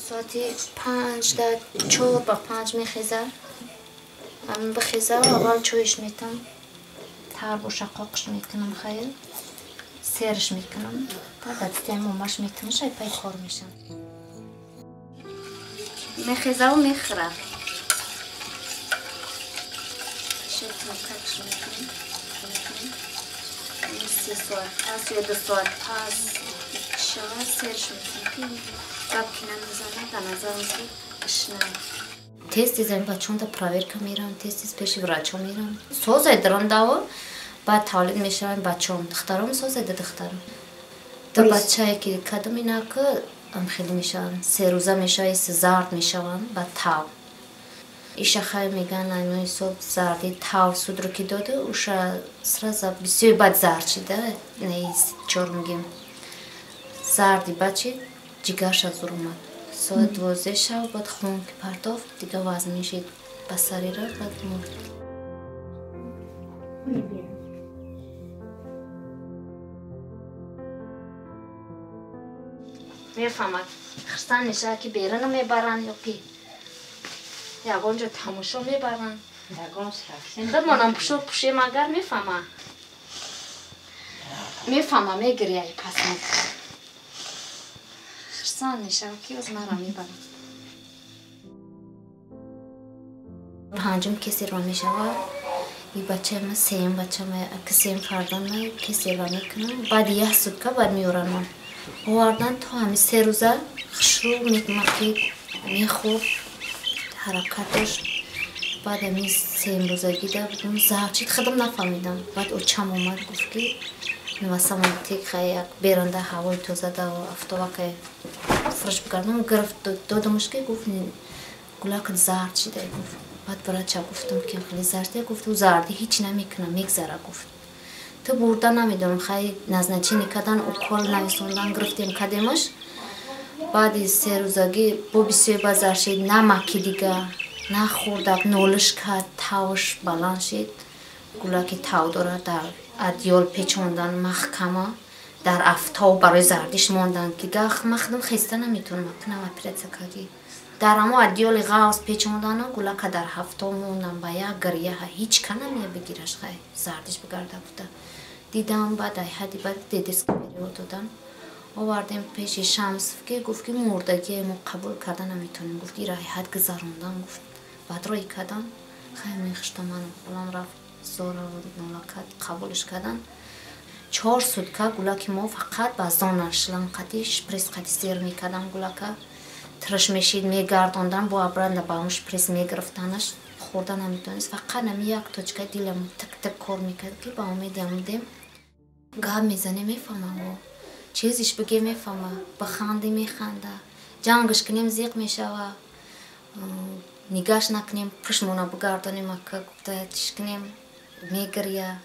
Соати 3:55 мехеза. Бихеза, аввал чойш метам. Тар боша қоқш мекунам, хайр. Серш мекунам. Та дастаи момаш метам, шай пай кор мешам. Мехеза ва мехӯра. Шекнакакш мекунам. 3 соат пас ё 2 соат пас шава серш мекунам. Гап ки намезанад, дар назарам ки гушна. Тез тез ами бачаҳонда проверка мерам, тез тез пеши врачҳо мерам. Созай дарондао, баъд тавлид мешаванд бачаҳом. Духтаром созай да духтаром. Ду бачае ки кадом инака хеле мешаванд, 3 рӯза мешавад, зард мешаванд, баъд тав. Иша хай меган ами ҳисоб зарди тав судро ки дода, уша сразу бисёр баъд зард шида, не чор мегем. Зарди баъд чи ҷигарша зур омад. Соат 12 шаб баъд хун ки партофт, дига вазн мешид ба сари рафт, баъд мурд. Мефаҳмад, хурсанд мешавад ки беруна мебаранд ё ки ягон ҷо тамошо мебаранд. Худмонам пушок пушем агар мефаҳма. Мефаҳма, мегиряй пас хурсанд мешавад ки оз маро мебаранд. Панҷум кесерва мешавад. И бачаи ма сеюм бача ма, ки сеюм фарзанд ма кесерва мекунам. Баъди як сутка баъд меоранд ман. Овардан то ҳами 3 рӯза хушрӯ мемакид, мехӯрд, ҳаракат дошт. Баъд ҳами 3 рӯзагида будум, зард шид, худам нафаҳмидам. Баъд очам омад, гуфт ки навасамон тек хай як беранда ҳавои тоза да автобакай фурӯш бигардам. Гирифт додамаш ки гуфт гулакат зард шида гуфт. Баъд врача гуфтам ки хеле зард гуфт, ӯ зарди ҳеҷ намекунам, мегзара гуфт. Ту бурда намедонам, хай назначение кардан, укол нависондан, гирифтем кардемаш. Баъди 3 рӯзагӣ бо бисёр ба зард шид, намаки дига нахӯрдак, нолиш кард, тавш баланд шид. Гулаки тав дорад, дар адёл печондан маҳкама, дар афтоб барои зардиш мондан ки гах ман худам хеста наметавонам, кунам оператсия кардӣ. Дар ҳамо адёли ғавз печондану гулака дар ҳафтоб мондан ба як гиря, ҳеҷ ка намея бигираш, хай зардиш бигарда гуфта. Дидам, баъд ай ҳадди баъд дедеска перевод додан. Овардем пеши Шамсов ки гуфт ки мурдагие мо қабул карда наметавонем. Гуфт ира ай ҳад гузарондан, гуфт. Баъд рӯй кардан, хай мехӯштам, манам рафт зора нола кард, қабулш кардан. 4 сутка гулаки мо фақат ба зона шланг қати шприс қати сер мекардан гулака. Тирш мешид, мегардондан, бо обратно ба он шприс мегирифтанаш, хӯрда наметавонист. Фақат ҳами як точка дилам тик-тик кор мекард ки ба умеди ҳамудем. Гап мезанем, мефаҳмам о. Чизиш биге мефаҳма, биханде механда. Ҷангш кунем зиқ мешава. Нигаш накунем, пушмона бигардонем, ака гуфта чиш кунем, мегиря.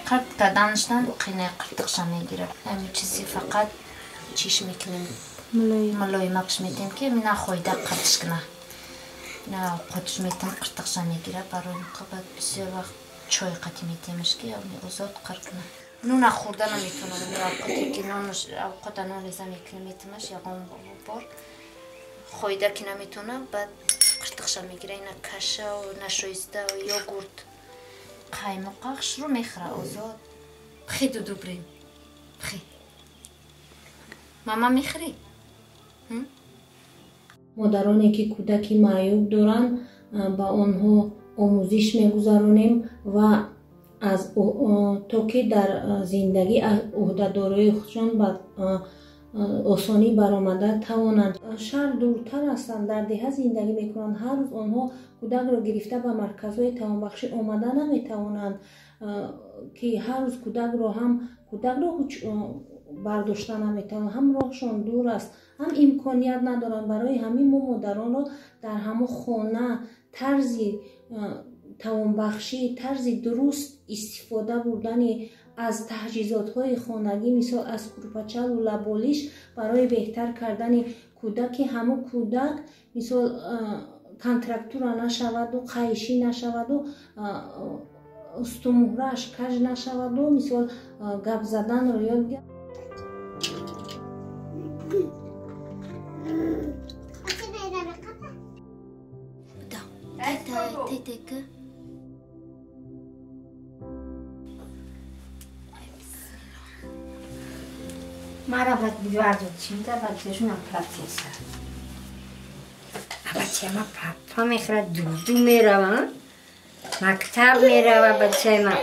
Қирт карданашдан қинаи қиртиқша мегирад. Ҳамин чизи фақат чиш мекунем, мулоимакш метем ки нахоҳида қиртиш куна. Қотиш метем, қиртиқша мегирад. Барои баъд бисёр вақт чой қатӣ метемаш ки озод қир куна. Нуна хӯрда наметавонам. Авқоте ки авқота нон реза мекунем, метемаш ягон бор хоҳида ки наметавона, баъд қиртиқша мегирад. Ина кашау, нашоистау, йогурт, қаймоқа хушрӯ мехӯра озод. Пхи дуду брин. Пхи. Мама мехӯрӣ? Модароне ки кӯдаки маъюб доранд, ба онҳо омӯзиш мегузаронем ва аз то ки дар зиндагӣ ӯҳдадориҳои худшон ба осонӣ баромада тавонанд. Шаҳр дуртар ҳастанд, дар деҳа зиндагӣ мекунанд. Ҳар рӯз онҳо кӯдакро гирифта ба марказҳои тавонбахшӣ омада наметавонанд, ки ҳар рӯз кӯдакро ҳам кӯдакро бардошта наметавонанд, ҳам роҳшон дур аст, ҳам имконият надоранд. Барои ҳамин мо модаронро дар ҳамон хона тарзи Тавонбахшӣ, тарзи дуруст истифода бурдани аз таҷҳизотҳои хонагӣ, мисол аз курпачалу лаболиш, барои беҳтар кардани кӯдак, ки ҳамун кӯдак мисол контрактура нашаваду, қайшӣ нашаваду, устумуҳрааш каж нашаваду, мисол гап заданро ёд гирад. Mara баччашунам профессор. А баччаи ма папа мехӯрад, дуду мерава, мактаб мерава, баччаи ма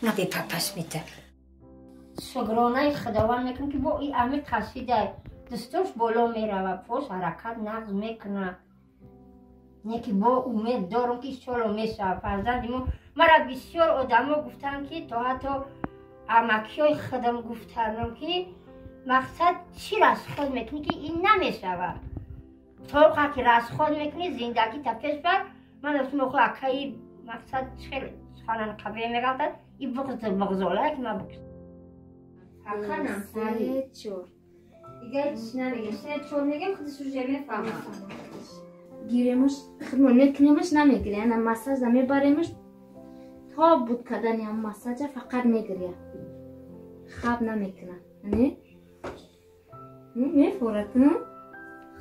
на бе папаш мета. Шукронаи Худованд мекунам, ки бо и ами қасида дастош боло мерава, пош ҳаракат нағз мекунад. Не ки бо умед дорам, ки иншоалло мешавад фарзанди мо. Мара бисёр одамо гуфтанд, ки то ҳатто амакиҳои худам гуфтанам, ки мақсад чӣ расход мекунӣ, ки ин намешавад. То ки расход мекунӣ, зиндагӣ та пеш бар. Ман гуфтам, охо, акаи мақсад хеле суханан қабе меғалтад, и буғз буғзола ки ман букш. Аканам се чор. Дигар чӣ намегем, се чор мегем, худаш уже мефаҳмад. Гиремаш, худмон мекунемаш, намегиря, ана массажа мебаремаш, то буд кардани ҳам массажа фақат мегиря. Хаб намекунад. Не? Мефорад,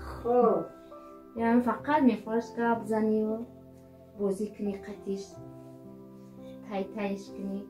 Хоб. Яъне фақат мефораш гап занию бозӣ кунӣ, қатиш тай-тайш кунӣ.